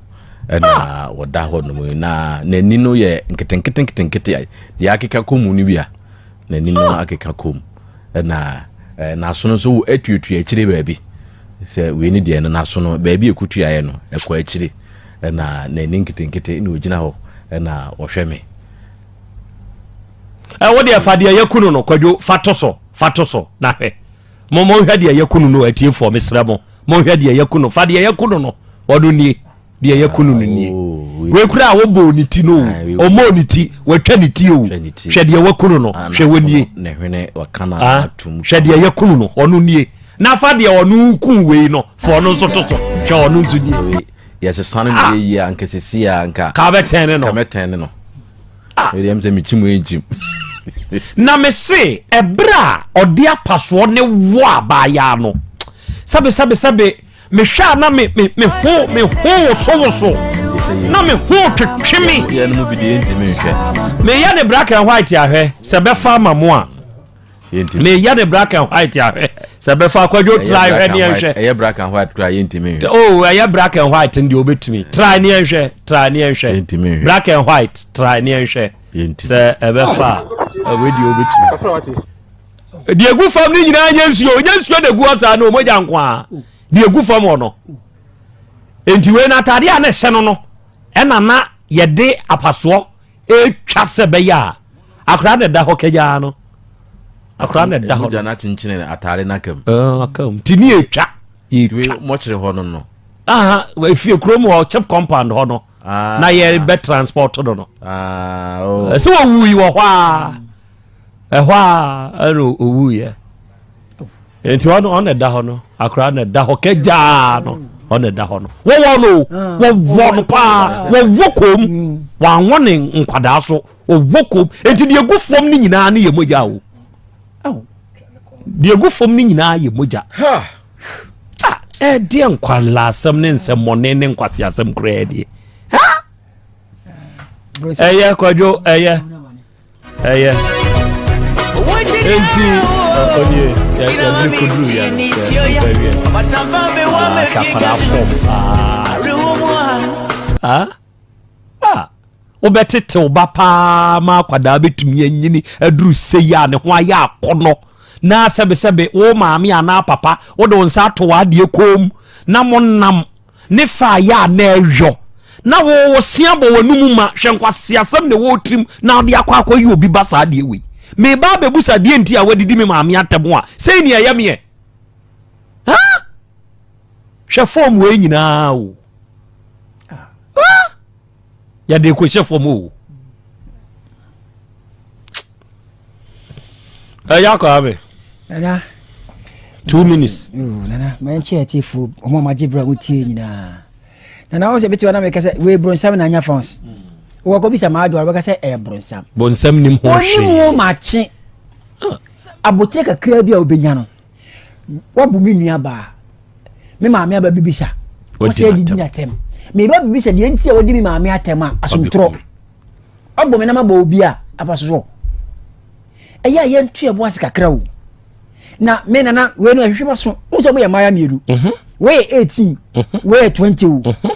ɛna ah. wɔda hɔ nom na n'ani no yɛ nketenkete nketenkete deɛ akeka kɔ mu no bi a n'ani no ah. akeka kɔ mu ɛna eh, n'aso no nso atuatua akyire baabi sɛ wei ne deɛ no n'aso no baabi ekutuaeɛ no ɛkɔ akyire ɛna n'ani nketenkete na ogyina hɔ ɛna ɔhwɛ me. Ɛ wo deɛ fa deɛ yɛku no no kwadwo fa to so fa to so na hwɛ mo monhwɛ deɛ yɛku no no atiefoɔ mesrɛ mo monhwɛ deɛ yɛku no fa deɛ yɛku no no ɔno nie deɛ yɛku no no nie ah, wei kura a wɔbɔɔ ne ti no o ɔmɔɔ ne ti wɔatwa ne ti o hwɛ deɛ waku no no ah, hwɛ wɔnie ah, hwɛ deɛ yɛku no no ɔno nie na fa deɛ ɔno ku wei no fa ɔno nso to so hwɛ ɔno nso nie yɛsesa no ne yɛyie a nkɛsɛsi a nka ka bɛtɛn ne no ka mɛtɛn ne no Ah! Ɛdeɛ sɛ mekyim ɛnkyim. Na me se ɛberɛ a ɔde apasoɔ ne wɔ abaayaa no sɛbe sɛbe sɛbe mehwɛ a na me me me ho me ho wosowoso na me ho twetwe me. Yɛn mu bi deɛ ntumi nhwɛ. Meyɛ ne black and white ahwɛ sɛ bɛfa ama mo a. Meyɛ ne black and white ahwɛ sɛ bɛfa akwadwo try hwɛ ne yɛnhwɛ. Ɛyɛ black and white kura yɛntumi nhwɛ. Oh ɛyɛ black and white deɛ obetumi try ne yɛnhwɛ try ne yɛnhwɛ black and white try ne yɛnhwɛ sɛ ɛbɛfa ɛwɛ deɛ obetumi. Deɛ egu fam ne nyinaa nyɛ nsuo nyɛ nsuo na egu hɔ saa no mogya nko a deɛ egu fam hɔ no nti wei na ataadeɛ a na ɛhyɛ no no ɛna na yɛde apasoɔ Etwa sɛ bɛyɛ a akwadaa na ɛda hɔ kagyaa no. Akwadaa na ɛda hɔ. Mogya no akyenkyene ataade no aka mu. Aka mu. Nti ne etwa. Etwa. Mɔkyere hɔ no no. Aha, efie kurom hɔ chip compound hɔ no. Ah. Na yɛ bɛ transport no no. Ah, oh. Ɛsɛ wɔwui wɔ hɔ a. Ɛhɔ a ɛna owuiɛ. Nti ɔno ɔna ɛda hɔ no akora na ɛda hɔ kɛgyaa no ɔna ɛda hɔ no wɔwɔ no ah. wɔwɔ no paa wɔwɔ kom mm. wɔanwɔ ne nkwadaa so wɔwɔ kom nti deɛ egu fam no nyinaa no yɛ mogya o deɛ egu fam no nyinaa yɛ mogya ɛdeɛ nkwadaa asɛm ne nsɛmmɔne ne nkwasi asɛm koraa deɛ ɛyɛ kwadwo ɛyɛ. Ɛyɛ. Enti ɔnie yɛde koduru yɛ no sɛ ɔbɛwiɛ. Kakwadaa fam paa. Ah. Wobɛtete wo ba paa ma akwadaa bɛtumi anyini aduru sei a ne ho ayɛ akɔnɔ na sɛbesɛbe wo maame anaa papa wode wo nsa ato w'adeɛ kɔn mu na monam ne fa a yɛ a na ɛyɔ na wo wo se abɔ w'anum ma hwɛ nkwaseasɛm na ɛwɔ wo tirim na wode akɔ akɔyi obi ba saa adeɛ wei meba abɛbusa deɛ nti a wadidi me maame atɛm a sei ne ɛyɛ meɛ ha hwɛ fɔm wei nyinaa o yɛde kɔhyɛ fam o ɛyɛ akɔ abe nana 2 minutes. Nana mɛnkyɛ atiefo ɔmo a magye berɛ a wotie nyinaa. Nana wo sɛ bɛtiwa na meka sɛ wei bronsam na anya fons. Wɔkɔ bisa maa adwoa wɔbɛka sɛ ɛyɛ bronsam. Bonsam nim ho hwee. Onim ho makye. Abotire kakra bi a wobɛnya no wabu me nua baa me maame aba bibisa wɔsɛ adidi n'atɛm meba bibisa deɛ nti a wɔdi me maame atɛm a asomtorɔ ɔbɔ me na mabɔ obi a apa so so ɛyɛ a yɛnto yɛbo ase kakra o na me nana wei no ɛhwehwɛ ba so wo sɛ moyɛ mmaayɛ mmienu mhm. wei yɛ 18 mhm. wei yɛ 20 o mhm.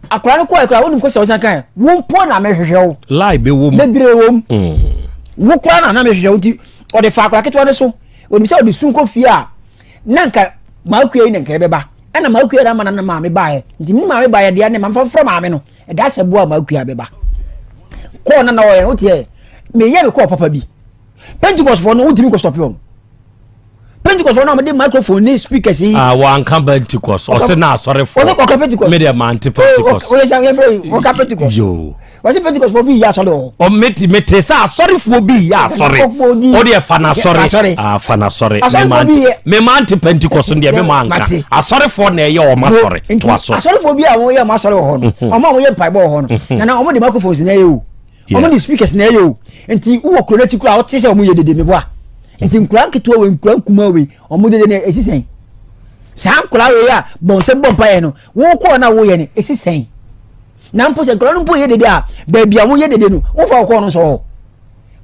akwadaa no kɔɛ koraa wonim kɔ sɛ wosan kae wo mpo na mehwehwɛ wo lie bɛwɔ mu bebree wɔ mu mm. wo koraa na na mehwehwɛ wo nti ɔde fa akwadaa ketewa no so Onim sɛ ɔde su kɔ fie a, na nka m'akua yi na nka ɛbɛba. Ɛna m'akua na ama na ne maame baeɛ. Nti ne maame baeɛ deɛ ne maame fa maame no. Ɛda sɛ boa m'akua bɛba. Kɔɔ na na ɔyɛ no woteɛ. Meyɛ me kɔɔ papa bi. Pentecost foɔ no wontumi nkɔ stop wɔn. Pentecost foɔ no a wɔde microphone ne speakers yi. Ah, wɔanka Pentecost. Ɔse na asɔrefoɔ. Ɔse kɔka Pentecost. Me deɛ mante Pentecost. Ɔyɛ sɛ yɛfrɛ ɔka Pentecost. Yoo. Wɔsi Pentecost fo bi yɛ asɔre wɔ hɔ. Mete mete sɛ asɔrefoɔ bi yɛ asɔre. O deɛ fa n'asɔre. Ah, fa n'asɔre. Asɔrefoɔ bi yɛ. Me ma nte Pentecost deɛ me ma nka. Asɔrefoɔ na ɛyɛ wɔn asɔre. Nti asɔrefoɔ bi a wɔn yɛ wɔn asɔre wɔ hɔ no, mhm. wɔn a wɔyɛ mpaebɔ wɔ hɔ no, mhm. nana wɔn de microphones na ɛyɛ o. Wɔn de speakers na ɛyɛ o. Nti wowɔ kuro n'akyi kura wɔte sɛ wɔn yɛ dede meboa. Nti nkura nketewa wei nkura nkumaa wei wɔn dede na esi sɛn. Saa nkura wei a bɔnsɛm bɔ mpaeɛ no, wɔkɔɔ na wɔyɛ no esi sɛn. Na mpo sɛ nkwadaa no mpo yɛ dede a, baabi a wɔyɛ dede no, wɔmfa wɔ kɔɔ no nsɔ hɔ.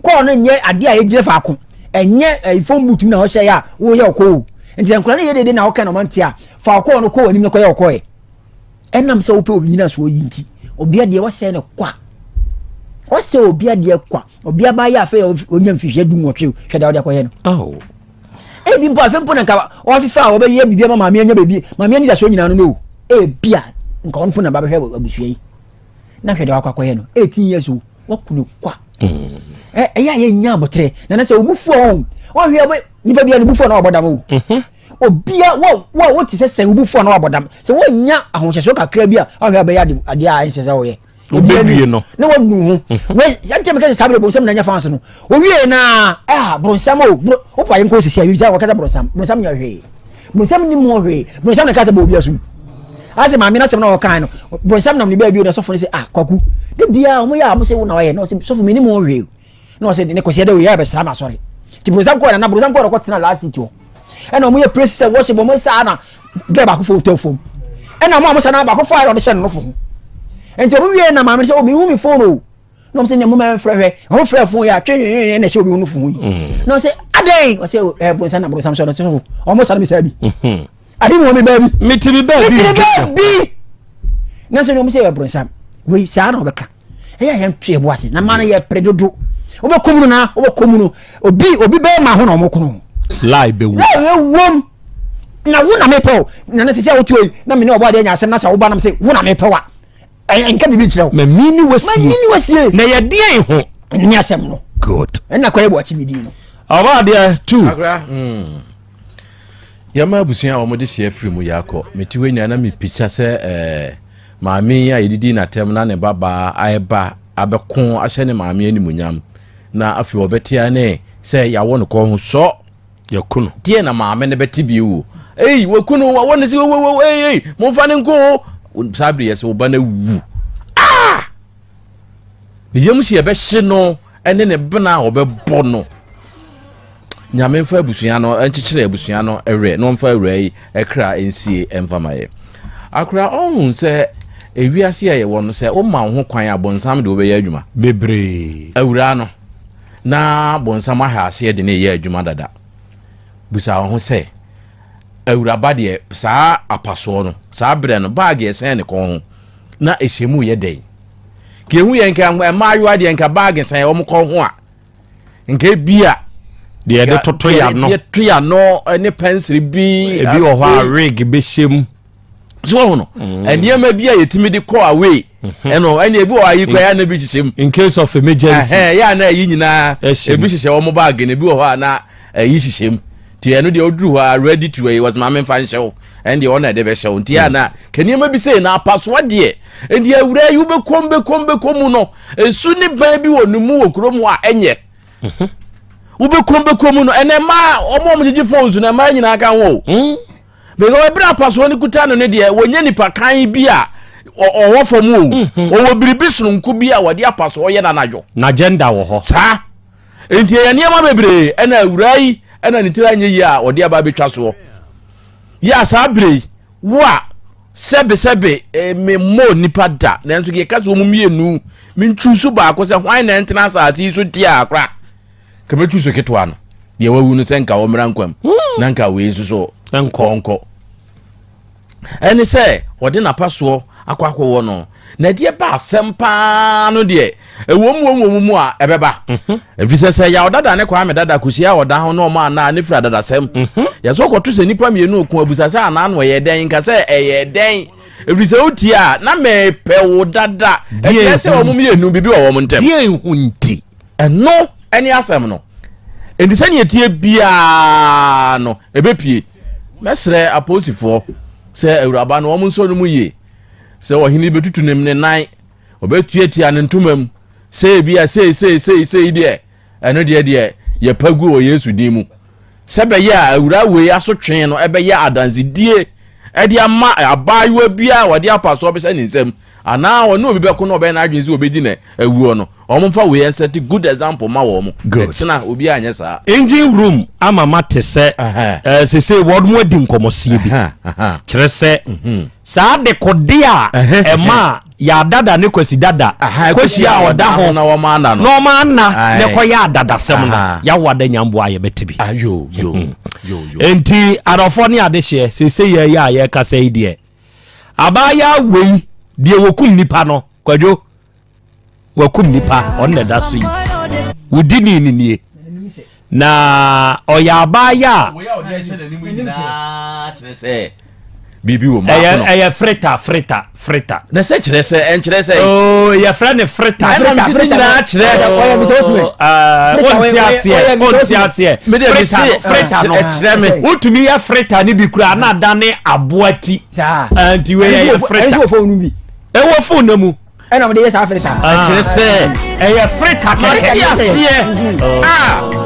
Kɔɔ no nyɛ adeɛ a ɛgyina faako. Ɛnyɛ ɛyi phone boot mu na wɔhyɛ yɛ a wɔyɛ ɔkɔ o. Nti sɛ nkwadaa no yɛ dede na wɔka na wɔn nte a, fa ɔkɔɔ no kɔ wɔn anim na kɔyɛ ɔkɔɛ. Ɛnam sɛ wopɛ obi nyina soɔ yi nti, obi adeɛ wasɛe no kwa. Wasɛe obi adeɛ kwa. Obi abaayɛ afei ɔnya mfihwɛ 18 hwɛ deɛ wɔde akɔyɛ no. Oh. Ebi mpo afei mpo na nka ɔfefa a wɔbɛyɛ biribi ama maame anya baabi maame anidasoɔ nyinaa no no ebi a nka ɔno mpo na ba bɛhwɛ abusua yi na hwɛ deɛ wakɔ akɔyɛ no 18 years o waku no kwa mm. ɛyɛ a yɛnya aboterɛ na na sɛ obu fua wɔn wɔhwɛ ɔbɛ nipa bi a ne bu fua na wabɔ dam o mhm. obia wɔ wɔ wote sɛ sɛn obu fua na wabɔ dam sɛ wɔnya ahohyɛsoɔ kakra bi a ɔhwɛ abɛyɛ adeɛ a ɛnsɛ sɛ wɔyɛ Obewie no. Na wanu ho. Mhm. Wei sɛ ntɛm kɛse saa bere bronsam na nya fans no. Owie na ah bronsam o bro wopa yɛn kɔ sisi a bisa wɔkasa bronsam. Bronsam nyɛ hwee. Bronsam ni mu hwee. Bronsam na kasa bɔ obi asu. Ase maame na sɛm na ɔkan no. Bronsam nam ne baabi na sɔfo no sɛ ah kwaku. De bia wɔn yɛ a wɔn sɛ wo na wɔyɛ na ɔsɛ sɔfo mi ni mu hwee. Na ɔsɛ ne kɔsi ɛdɛ oyɛ abɛsra ma asɔre. Ti bronsam kɔɔ na bronsam kɔɔ na kɔtena last seat hɔ. Ɛna wɔn yɛ praise sɛ worship wɔn saa na gɛɛ baako fo tɔ fam ɛna mo a mo sa na baako fo ayɛ ɔde hyɛ ne nofo ho nti ɔmo wie na maame sɛ o mi hu mi phone o. Na ɔmo sɛ nea mo mɛ frɛ hwɛ ɔmo frɛ fon yɛ atwe hwehwɛ na ɛhyɛ obi ho fon yi mm. Na ɔsɛ adɛn ɔsɛ ɛ bronsam na bronsam sɔ no sɛ ɔmo sa no mi saa bi mm-hmm. Ade mu wɔ mi baabi mete mi baabi mete mi baabi na sɛ ɔmo sɛ yɛ bronsam wei saa na ɔbɛka ɛyɛ yɛn to yɛ bo ase na maa no yɛ pere dodo wobɛkɔ mu no na wobɛkɔ mu no obi obi bɛyɛ ma ho na ɔmo kono lie bɛwu lie bɛwom na wo na mepɛ o na ne sɛ sɛ wote oyi na me ne ɔbɔ adeɛ nya asɛm na sɛ woba nam sɛ wo na mepɛ wa nka biribi nkyerɛ wo. Mami ni wasie. Mami ni wasie. Na yɛ deɛn ho. Ne asɛm no. Good. Ɛna kɔyɛ bɔ akyi mi din no. Ɔba adeɛ tu. Akora. Hmm. Yɛma abusua a wɔde hyɛ afiri mu yɛ akɔ. Mete hɔ nyinaa na mepikya sɛ ɛɛ maame yi a yɛdidi n'atɛm na ne babaa ɛba abɛko ahyɛ ne maame animuonyam na afei ɔbɛtea ne sɛ yɛawɔ no kɔn ho sɔ. Yɛku no. Deɛ na maame no bɛte bio o. Ei, waku no, wawɔ no si wowowo, ei, ei, momfa no nko o. Saa bere yɛ sɛ wo ba no awu. Ah! Ne yam si ɛbɛhye no ne ne bena a ɔbɛbɔ no. Nyame mfa abusua no, nkyekyere abusua no werɛ na ɔmfa awura yi kra nsie mfa ma yɛ. Akora ɔhu sɛ ewiase a yɛwɔ no sɛ woma wo ho kwan a bɔnsam de wobɛyɛ adwuma. Bebree. Awura no. Na bonsam ahwɛ aseɛ de no reyɛ adwuma dada. Bisa wo ho sɛ, Awuraba deɛ saa apasoɔ no, saa berɛ no, baage ɛsɛn ne kɔn ho na ɛhyɛ mu yɛ dɛn? Ka ɛhu yɛ nka mmaayewa deɛ nka baage sɛn wɔn kɔn ho a, nka ebia deɛ yɛde toto yɛ ano, deɛ to yɛ ano ne pɛnsere bi, ebi wɔ hɔ a wig bɛhyɛ mu. So wɔn no mm. nneɛma bi a yɛtumi de kɔ away mhm. ɛno ɛna ebi wɔ ayi kɔ ɛyɛ na ebi hyehyɛ mu. In case of emergency. Ɛhɛn yɛ ana ɛyi nyinaa ebi hyehyɛ wɔn baagi na ebi wɔ hɔ a na ɛyi hyehyɛ mu ti ɛno deɛ oduru hɔ a ready to ɛyi wɔsɛ maame nfa nhyɛ wo ɛn deɛ ɔna ɛde bɛhyɛ wo nti yɛ ana kɛ nneɛma bi sɛ na apasoa deɛ nti awura yi wobɛkɔm bɛkɔm bɛkɔm mu no esu ne ban bi wɔ ne mu wɔ kurom a ɛnyɛ mhm. wobɛkɔm bɛkɔm mu no ɛnɛ mmaa wɔn a wɔgyegye phones no mmaa nyinaa ka ho o. Hmm. Because ɛberɛ a apasoɔ no kuta no no deɛ wɔnyɛ nipa kan bi a ɔwɔ fam o. Mhm. Ɔwɔ biribi sononko bi a wɔde apasoɔ yɛ no anadwo. N'agenda wɔ hɔ. Saa. Nti ɛyɛ nneɛma bebree ɛna awuraa yi ɛna ne tiri anyɛ yie a ɔde aba abɛtwa soɔ. Yɛ a saa berɛ yi wo a sɛbesɛbe eh, memmɔɔ nipa da nanso yɛka sɛ wɔn mmienu mentwusu baako sɛ hwan na ɛntena asase yi so deɛ a koraa. Ka mɛtu so ketewa no, deɛ wawu no sɛ nka ɔmmra nkwa mu, hmm. na nka wei nso so nkɔ. Ɛne sɛ ɔde n'apasoɔ akɔ akɔwɔ no, na ɛdeɛ ba asɛm paa no deɛ, ɛwɔ mu wɔ mu mu a ɛbɛba. Mhm. Ɛfiri sɛ sɛ yaw dada ne Kwame dada kɔhyia ɔda ho na ɔma anaa ne firi adadasɛm. Mhm. Yɛsɛ ɔkɔto sɛ nnipa mmienu ɔko abusa sɛ anaa no ɛyɛ dɛn nka sɛ ɛyɛ dɛn. Ɛfiri sɛ wotie a na mepɛ wo dada. Ɛkyerɛ sɛ wɔn mmienu biribi wɔ wɔn ntam. Deɛ nhu nti. Ɛno ne asɛm no. Enti sɛnea ɛteɛ biara no, ɛbɛpue. Mɛsrɛ apolisifoɔ sɛ awuraba no wɔn nsɔ no mu yie. Sɛ ɔhene bɛtutu ne ne nan, ɔbɛtuatua ne ntoma mu, sɛ ebi a sei sei sei sei deɛ, ɛno deɛ deɛ yɛpa gu wɔ Yesu din mu. Sɛ ɛbɛyɛ a awuraa wei asotwe no ɛbɛyɛ adansedie ɛde ama abaayewa biara a wɔde apasoɔ bɛhyɛ ne nsam anaa ɔne obi bɛko na ɔbɛyɛ n'adwene sɛ ɔbɛdi no awuo no, wɔn mfa wei ɛnsɛte good example ma wɔn. Good. Ɛkyena obiara nyɛ saa. Engine room ama mate sɛ eh, sesei wɔn mo adi nkɔmmɔsie bi kyerɛ sɛ mhm. saa dekode a ɛma Yaa Dada ne Kwasi Dada kɔhyia a ɔda ho na wɔn ana no na wɔn ana na ɛkɔyɛ adadasɛm no yawo ada nyamboa a yɛbɛte bi. Ah, yo, yo, mhm. yo, yo. Enti adɔfoɔ ne adehyeɛ sese yɛ yɛ a yɛkasa yi deɛ abaayaa wei deɛ wɔkum nipa no kwadwo wakum nipa ɔno na ɛda so yi wodi ne ne nie na ɔyɛ abaayaa biribi wɔ mu ɛyɛ ɛyɛ frita frita frita. na sɛ kyerɛ sɛ ɛnkyerɛ sɛ. ooo yɛfrɛ ne frita. ɛna mi si nyinaa kyerɛ. ɔyɛ mi tɔ sumɛ. ɔnti aseɛ ɔnti aseɛ. mi de mi si frita no ɛkyerɛ mi. wotumi yɛ frita ni bi kura na ada ne aboa ti. nti wei yɛ frita. ɛnso wɔ fone no bi. ɛwɔ fone no mu. ɛna wɔde yɛ saa frita. ɛkyerɛ sɛ. ɛyɛ frita kɛkɛ. mate aseɛ a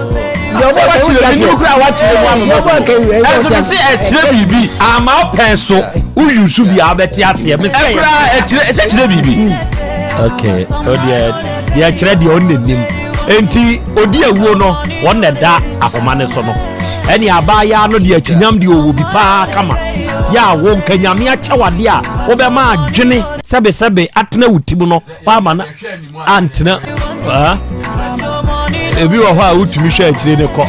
sɛ wakyerɛ mi nimu kura wakyerɛ mu ama ma ɛnso mi se ɛkyerɛ biribi. ama ɔpɛn so woyi so bi a wobɛte aseɛ. ɛkura ɛkyerɛ ɛsɛ kyerɛ biribi. ok o deɛ deɛ kyerɛ deɛ ɔno n'anim nti odi awuo no wɔn na ɛda ahoma ne so no ɛne abaayaa no deɛ akyinyam deɛ ɔwɔ bi paa kama yɛ a wo nka nyame akyɛw adeɛ a wobɛma adwene sɛbesɛbe atena wo ti mu no woama no antena. Ebi wɔ hɔ a wotumi hwɛ akyire ne kɔ.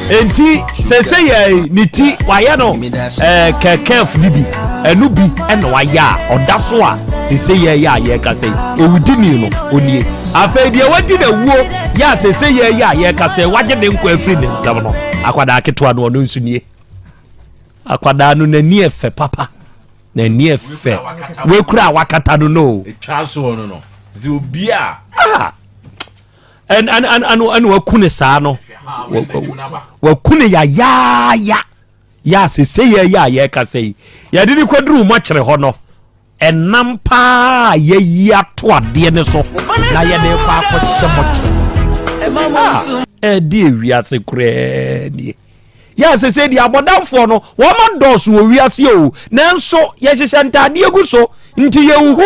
Enti sɛsɛ yɛ ne ti wayɛ no ɛɛ kɛkɛf ne bi ɛno bi ɛna wayɛ a ɔda so a sɛsɛ yɛ yɛ a yɛkasa yi owudini no onie. Afei deɛ wadi na wuo yɛ a sɛsɛ yɛ yɛ a yɛkasa yi wagye ne nkwa afiri ne nsam no akwadaa ketewa no ɔno nso nie. Akwadaa no n'ani ɛfɛ papa. N'ani ɛfɛ. Wekura a wakata no no. Etwa so no no. Dze obi a. Ah. Ɛn ɛn ɛn ɛn ɛn waku ne saa no. Waku ne yayaaya. Yɛ a sese yɛ yɛ a yɛkasa yi. Yɛde ne kɔduru mɔkyere hɔ no. Ɛnam paa a yɛayi ato adeɛ no so na yɛde rekɔ akɔhyɛ mɔkyere. Ah, ɛde ewiase koraa nie. Yɛ sese deɛ abɔdamfoɔ no wɔn adɔɔso wɔ wiase o, nanso yɛhyehyɛ ntaadeɛ gu so nti yɛnhu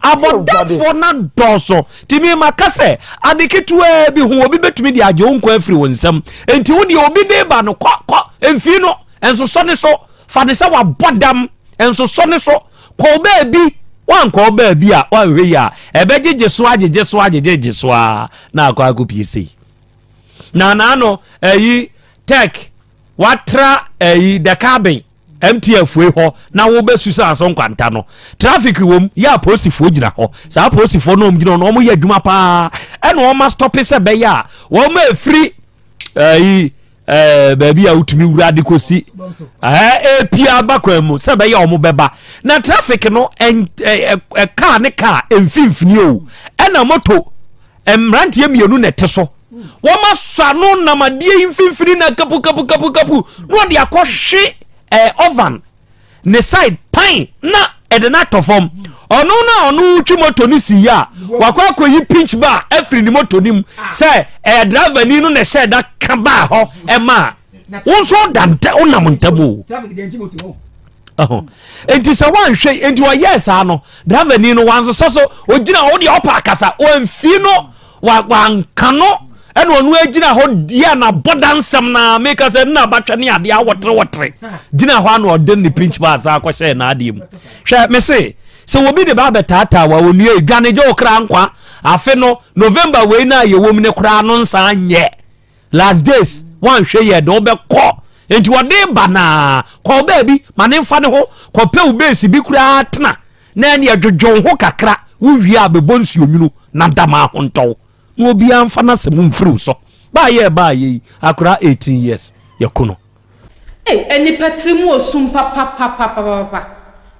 abɔdamfoɔ no adɔɔso. Nti me maka sɛ ade ketewaa bi ho obi bɛtumi de agye wo nkwa afiri wo nsam. Nti wo deɛ obi de ba no kɔ kɔ mfii no nsosɔ ne so. Fa no sɛ wabɔ dam, nsosɔ ne so. Kɔ baabi, woankɔ baabi a woanhwɛ yi a, ɛbɛgyegye so agyegye so agyegyegye so a na akɔ akɔpie sei. Na naano ayi tech watra ayi the cabin MTN fue hɔ na wobɛsusa so nkwanta no traffic wom yɛ apolisifoɔ gyina hɔ saa apolisifoɔ no wɔn gyina hɔ no wɔn yɛ adwuma paa ɛna wɔn astɔpe sɛ bɛyɛ a wɔn afiri ayi ɛɛ baabi a wotumi wura de kɔsi ɛɛ epia aba kwan mu sɛ ɛbɛyɛ wɔn bɛba na traffic no ɛn ɛɛ ɛ kaa ne kaa mfimfini o ɛna moto mmeranteɛ mmienu na ɛte so wɔn asɔ ano nam adeɛ yi mfimfini na kapu kapu kapu kapu na wɔde akɔhwe ɛɛ oven. ne side pan na ɛde no atɔ fam ɔno no a ɔno twi moto no si yɛ a wakɔ akɔyi pinch bar afiri ne moto no mu sɛ ɛyɛ driver ni no na ɛhyɛ da ka baa hɔ ɛma wo nso da ntɛ wonam ntam o nti sɛ woanhwɛ nti ɔyɛɛ saa no driver ni no wansosɔ so ogyina hɔ deɛ ɔpa akasa ɔmfi no wanka no ɛna ɔno agyina hɔ yɛ n'abɔda nsɛm na meka sɛ nna abatwɛ ne adeɛ awɔtere wɔtere gyina hɔ ana ɔde ne pinch bar saa akɔhyɛ n'adeɛ mu hwɛ me se sɛ obi de ba abɛtaataa wa onua edwane gye wo kra nkwa afe no November wei na yɛwɔ mu ne koraa no nsan nyɛ last days wanhwɛ yɛ de wobɛkɔ nti wɔde ba naa kɔ baabi ma ne nfa ne ho kɔpɛ wo base bi koraa tena na ɛne ɛdwodwo ho kakra wowie a bɛbɔ nsuo nwunu na da ma ahontɔw na obiara mfa n'asɛm mfiri wo so baayɛ baayɛ yi akora 18 years yɛko no. Ei nnipa tiri mu osum papapapapapa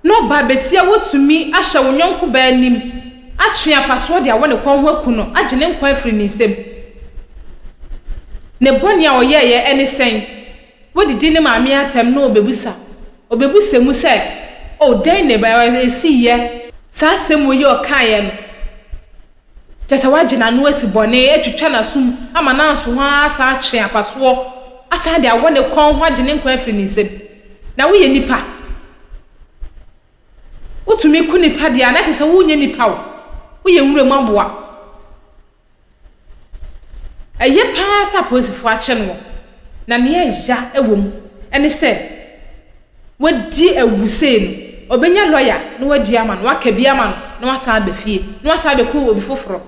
na ɔbaa basia wotumi ahyɛ wo yɔnko baa anim atwe apasoɔ de awɔ ne kɔn ho aku no agye ne nkwa afiri ne nsam. Ne bɔne a ɔyɛeɛ ɛne sɛn? Wadidi ne maame atɛm na ɔbɛbusa ɔbɛbusa mu sɛ oh dɛn na ɛsiiɛ? Saa asɛm wei a ɔkaeɛ no Kyerɛ sɛ wagye n'ano asi bɔne, atwitwa n'asom ama no anso ho ara asan atwe apasoɔ, asan de awɔ ne kɔn ho agye ne nkwa afiri ne nsam. Na woyɛ nipa. Wotumi ku nipa deɛ a, na kyerɛ sɛ wonyɛ nipa o. Woyɛ nwura mu aboa. Ɛyɛ paa sɛ apolisifoɔ akye noɔ. Na nea ɛya wɔ mu ne sɛ, wadi awu sei no, ɔbɛnya lɔya na wadi ama no, waka bi ama no na wasan aba fie, na wasan abɛku obi foforɔ.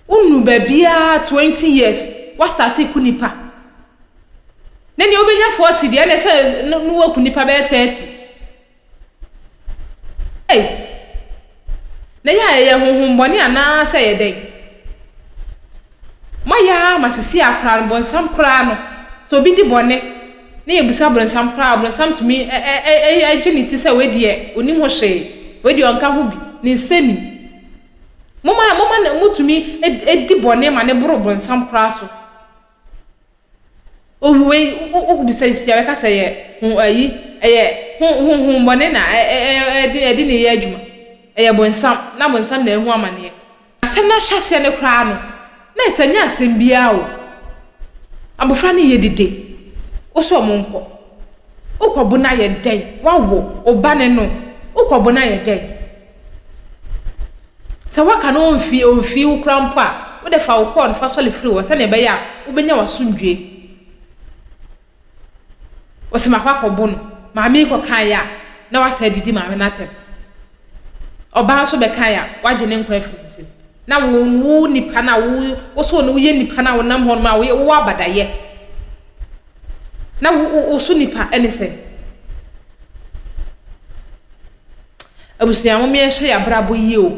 Wonnu baabiara 20 years, woastate ku nipa. Na nea wobɛnya 40 deɛ, ɛne sɛ no waku nipa bɛyɛ 30. Ei! Na ɛyɛ a ɛyɛ honhommɔne anaa sɛ ɛyɛ dɛn? Moayɛ ara ma seesei ara koraa no, bonsam koraa no, sɛ obi di bɔne na yɛbisa bonsam koraa a, bonsam tumi gye ne ti sɛ wei deɛ ɔnnim ho hwee, wei deɛ ɔnka ho bi, ne nsa nnim. Momma, momma motumi di bɔne ma no boro bonsam koraa so. Ohu wei, wo wo bisa si a bɛka sɛ ɛyɛ ho ayi, ɛyɛ ho honhommɔne na ɛ ɛ ɛ ɛde ɛde ne yɛ adwuma. Ɛyɛ bonsam, na bonsam na ahu amaneɛ. Asɛm no ahyɛaseɛ no koraa no, na ɛsɛ nyɛ asɛm biara o. Abɔfra no yɛ dede, wo sɛ ɔmo nkɔ. Wokɔbo no ayɛ dɛn? Woawo wo ba ne no, wokɔbo no ayɛ dɛn? Sɛ woaka na ɔmfii ɔmfii wo koraa mpo a, wo de fa wo kɔɔ no fa sɔre firi hɔ sɛdeɛ ɛbɛyɛ a wobɛnya w'asomdwoeɛ. Ɔse makɔ akɔbo no, maame yi kɔkaeɛ a, na wasan adidi maame no atɛm. Ɔbaa nso bɛkaeɛ a, wagye ne nkwa afiri ne nsam. Na wo wo nipa no a wo wo so no woyɛ nipa no a wonam hɔ nom a woyɛ wowɔ abadayɛ. Na wo wo so nipa ne sɛn? Abusua mom yɛnhwɛ yɛn abrabɔ yie o.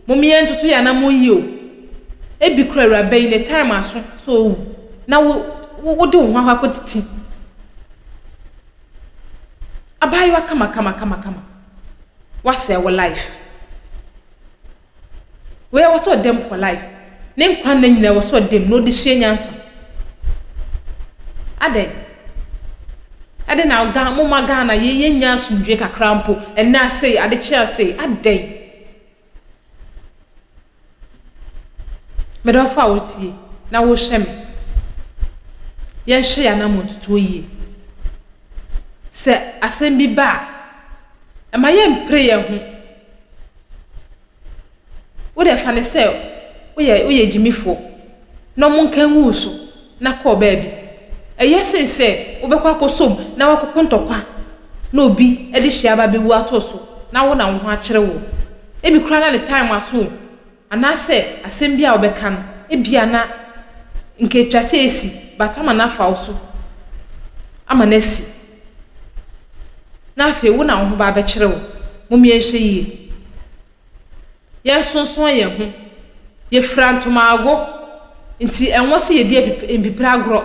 Mom yɛntoto yɛn anamon yie o. Ebi kora awuraba yi ne time aso sɛ owu na wo wode wo ho akɔ akɔtiti. Abaayewa kama kama kama kama. Wasɛe wo life. Wei ɛwɔ sɛ ɔda mu for life. Ne nkwa nna nyinaa ɛwɔ sɛ ɔda mu na ɔde sua nyansa. Adɛn? Adɛn na Ghana, moma Ghana yɛ yɛnnya asomdwoe kakra mpo, ɛnnɛ asei, adekye asei, adɛn? Me dɔfo a wotie na wohwɛ me, yɛnhwɛ yɛn anammɔntutuo yie. Sɛ asɛm bi ba a, ɛma yɛmpere yɛn ho. Wo deɛ fa no sɛ woyɛ woyɛ gyimifoɔ na wɔnka ngu wo so na kɔ baabi. Ɛyɛ sen sɛ wobɛkɔ akɔsɔ mu na woakɔko ntɔkwa na obi de hyia aba abɛwu ato wo so na wo na wo ho akyere wo. Ebi koraa na ne time aso o, anaasɛ asɛm bi a wobɛka no ebia na nka etwa sɛ esi but woama no afa wo so ama no asi. Na afei wo na wo ho ba abɛkyere wo. Mom yɛnhwɛ yie. Yɛnsonsono yɛn ho. Yɛfira ntomago, nti ɛnwɔ sɛ yɛdi mpipire agorɔ.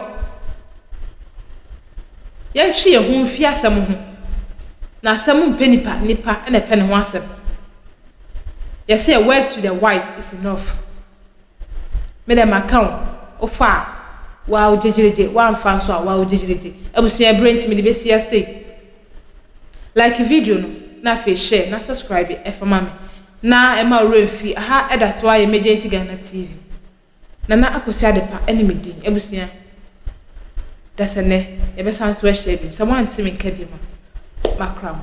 Yɛntwe yɛn ho mfi asɛm ho. Na asɛm mpɛ nipa, nipa na ɛpɛ ne ho asɛm. Yɛse a word to the wise is enough. Me dɛ maka o, wofa a, waa wo gyegyeregye, woamfa nso a, waa wo gyegyeregye. Abusua berɛ nti mede bɛsi ha sei. Like video no na afei share na subscribe fa ma me na ɛma wo werɛ mfi aha ɛda so ara yɛ Emergency Ghana TV. Nana Akosua Adepa ne me din. Abusua, dasɛ nnɛ yɛbɛsan so ahyia biom. Sɛ moante me nka biom a, makra mo.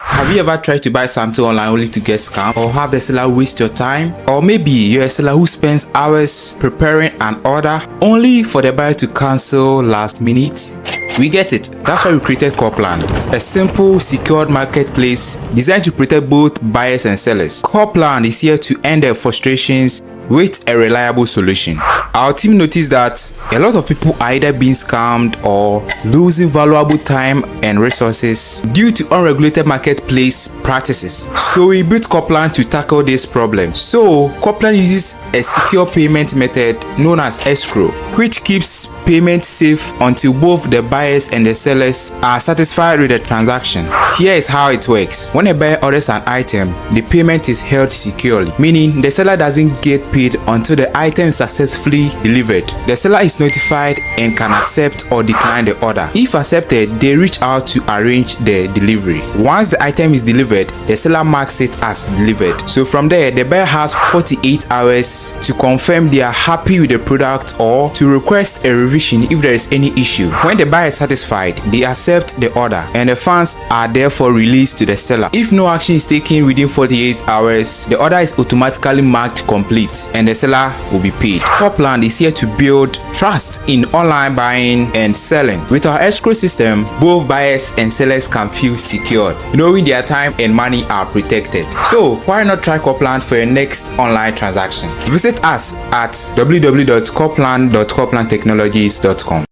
Have you ever tried to buy something online only to get scammed or have the seller waste your time? Or maybe you're a seller who spends hours preparing an order only for the buyer to cancel last minute? We get it. That's why we created Corplan, a simple, secured marketplace designed to protect both buyers and sellers. Corplan is here to end their frustrations with a reliable solution. Our team noticed that a lot of people are either being scammed or losing valuable time and resources due to unregulated marketplace practices. So we built Corplan to tackle this problem. So Corplan uses a secure payment method known as escrow, which keeps payment safe until both the buyers and the sellers are satisfied with the transaction. Here is how it works. When a buyer orders an item, the payment is held securely, meaning the seller doesn't get paid until the item is successfully delivered. The seller is notified and can accept or decline the order. If accepted, they reach out to arrange the delivery. Once the item is delivered, the seller marks it as delivered. So from there, the buyer has 48 hours to confirm they are happy with the product or to request a revision if there is any issue. When the buyer is satisfied, they accept the order and the funds are therefore released to the seller. If no action is taken within 48 hours, the order is automatically marked complete and the seller will be paid. Corplan is here to build trust in online buying and selling. With our escrow system, both buyers and sellers can feel secured, knowing their time and money are protected. So why not try Corplan for your next online transaction? Visit us at www.corplan.corplantechnologies.com.